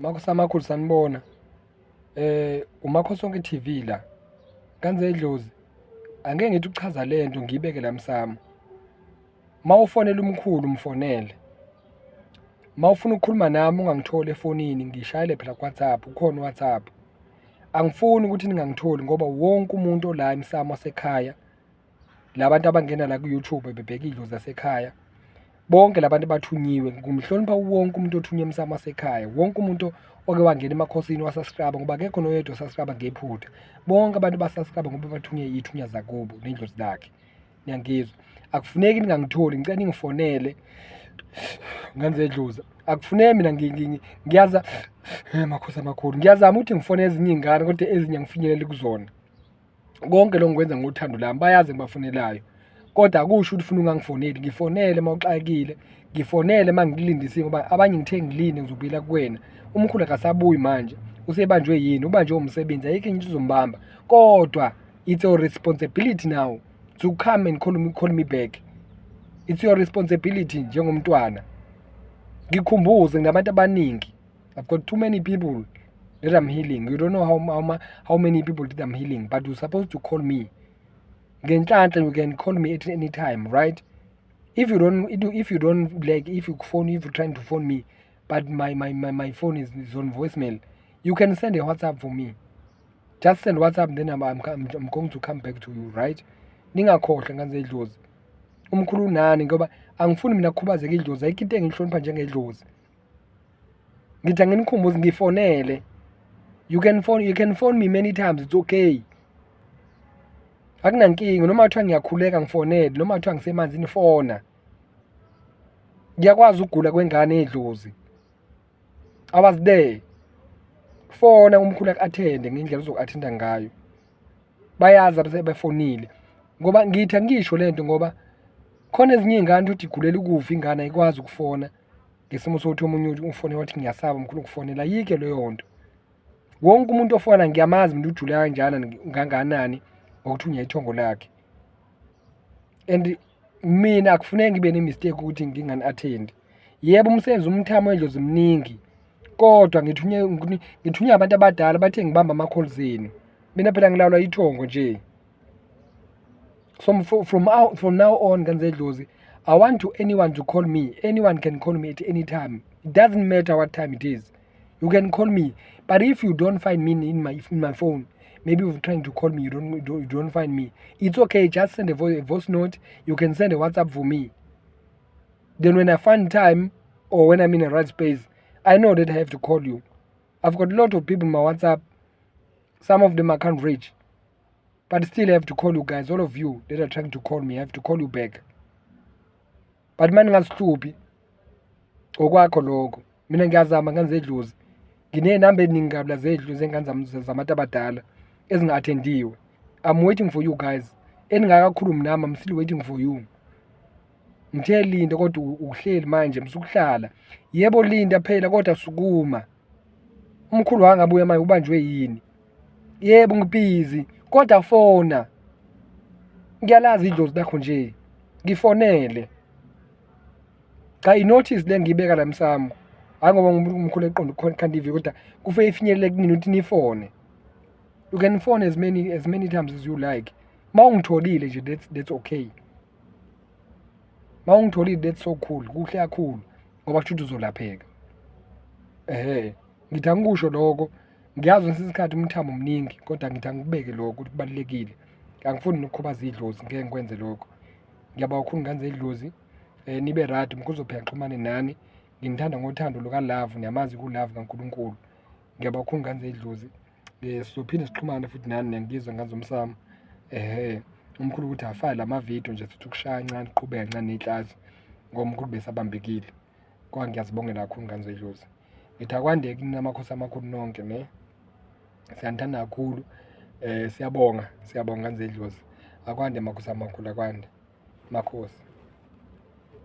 Makhosi amakhulu, sanibona. UMakhosonke TV la. Ngane zedlozi, angeke ngithi ukuchaza lento ngiyibeke la msamo. Uma ufonela umkhulu umfonele. Uma ufuna ukukhuluma nami ungangitholi efonini, ngishayele phela ku-WhatsApp, ukhona u-WhatsApp. Angifuni ukuthi ningangitholi ngoba wonke umuntu ola emsamo wasekhaya, la bantu abangena la ku-YouTube bebheka iy'dlozi zasekhaya, bonke la bantu bathunyiwe. Ngimhlonipha wonke umuntu othunywe emsamo wasekhaya, wonke umuntu oke wangena emakhosini wa-subscribe, ngoba akekho noyedwa o-subscribe ngephutha. Bonke abantu ba-subscribe ngoba bathunywe iy'thunywa zakubo ney'dlozi lakhe. Niyangizwa? Akufuneki ningangitholi, ngicela ningifonele, ngane zedlozi. Akufuneki mina ngiyaza, makhosi amakhulu, ngiyazama ukuthi ngifone ezinye iy'ngane kodwa ezinye angifinyeleli kuzona. Konke lokho ngikwenza ngothando lami, bayazi engibafonelayo. Kodwa akusho ukuthi ufuna ungangifoneli, ngifonele uma uxakekile, ngifonele uma ngikulindisile ngoba abanye ngithe ngilinde ngizobuyela kuwena. Umkhulu akasabuyi manje, usebanjwe yini? Ubanjwe umsebenzi, ayikho enye into izombamba. Kodwa it's your responsibility now to come and call me back. It's your responsibility njengomntwana. Ngikhumbuze, nginabantu abaningi. I've got too many people that I'm healing. You don't know how many people that I'm healing, but you're supposed to call me. Ngenhlanhla, you can call me at any time, right? If you don't like, if you phone, if you're trying to phone me, but my phone is on voicemail, you can send a WhatsApp for me. Just send WhatsApp, then I'm going to come back to you, right? Ningakhohlwa, ngane zedlozi. Umkhulu nani, ngoba angifuni mina kukhubazeka idlozi, ayikho into engiyihlonipha njengedlozi. Ngithi anginikhumbuze, ngifonele. You can phone me many times, it's okay. Akunankinga, noma kuthiwa ngiyakhuleka ngifonele, noma kuthiwa ngisemanzini, fona. Ngiyakwazi ukugula kwengane edlozi. I was there. Fona, umkhulu aku-attende ngendlela ozoku-attenda ngayo. Bayazi abasebefonile. Ngoba ngithi angisho lento ngoba khona ezinye iy'ngane uthi igulela ukufa, ingane ayikwazi ukufona ngesimo sokuthi omunye ufone wathi, "Ngiyasaba mkhulu ukufonela." Ayikho leyo nto. Wonke umuntu ofona ngiyamazi mina, ujule kanjani, kangakanani ngokuthunywa ithongo lakhe. And mina akufuneki ngibe ne-mistake ukuthi ngingani-attendi. Yebo, umsebenzi, umthamo wedlozi mningi, kodwa ngithunywe abantu abadala, bathe ngibambe ama-calls enu. Mina phela ngilawulwa ithongo nje. So from now on, ngane zedlozi, I want to anyone to call me. Anyone can call me at any time. It doesn't matter what time it is. You can call me. But if you don't find me in my phone, maybe you're trying to call me, you don't find me. It's okay, just send a voice note. You can send a WhatsApp for me. Then when I find time or when I'm in a right space, I know that I have to call you. I've got a lot of people in my WhatsApp. Some of them I can't reach. But still I have to call you guys, all of you that are trying to call me, I have to call you back. But manje ningazihluphi okwakho lokho. Mina ngiyazama, ngane zedlozi. Nginey'namba ey'ningi kabi la zedlozi, zey'ngane zabantu abadala ezinga-attendiwe. I'm waiting for you guys. Eningakakhulumi nami, I'm still waiting for you. Ngithe linda kodwa uhleli manje, musukuhlala. Yebo, linda phela, kodwa sukuma. Umkhulu wangabuya manje, ubanjwe yini? Yebo, ngibhizi, kodwa fona. Ngiyalazi idlozi lakho nje. Ngifonele. Cha, i-notice le ngiyibeka la emsamo. Hhayi ngoba umkhulu eqonda ukukhanda ividiyo, kodwa kufike ifinyelele kunina ukuthi nifone. You can phone as many times as you like. Uma ungitholile nje, that's okay. Uma ungitholile, that's so cool, kuhle kakhulu ngoba kusho ukuthi uzolapheka. Ehhe, ngithi angikusho lokho, ngiyazi ngesinye isikhathi umthamo mningi, kodwa ngithi angikubeke lokho ukuthi kubalulekile. Angifuni nokukhubaza idlozi, ngeke ngikwenze lokho. Ngiyabonga kakhulu, ngane zedlozi, nibe right, umkhulu uzophinde axhumane nani. Nginithanda ngothando luka-love, niyamazi ku-love kaNkulunkulu. Ngiyabonga kakhulu, ngane zedlozi. Sizophinde sixhumane futhi nani, niyangizwa, ngane zomsamo. Ehhe, umkhulu ukuthi afake lama vidiyo nje, sithi ukushaya kancane, kuqhubeke kancane ney'klasi ngoba umkhulu besabambekile. Kodwa ngiyazibongela kakhulu, ngane zedlozi. Ngithi akwande kunina, amakhosi amakhulu nonke ne. Siyanithanda kakhulu. Siyabonga, siyabonga, ngane zedlozi. Akwande, makhosi amakhulu, akwande. Makhosi.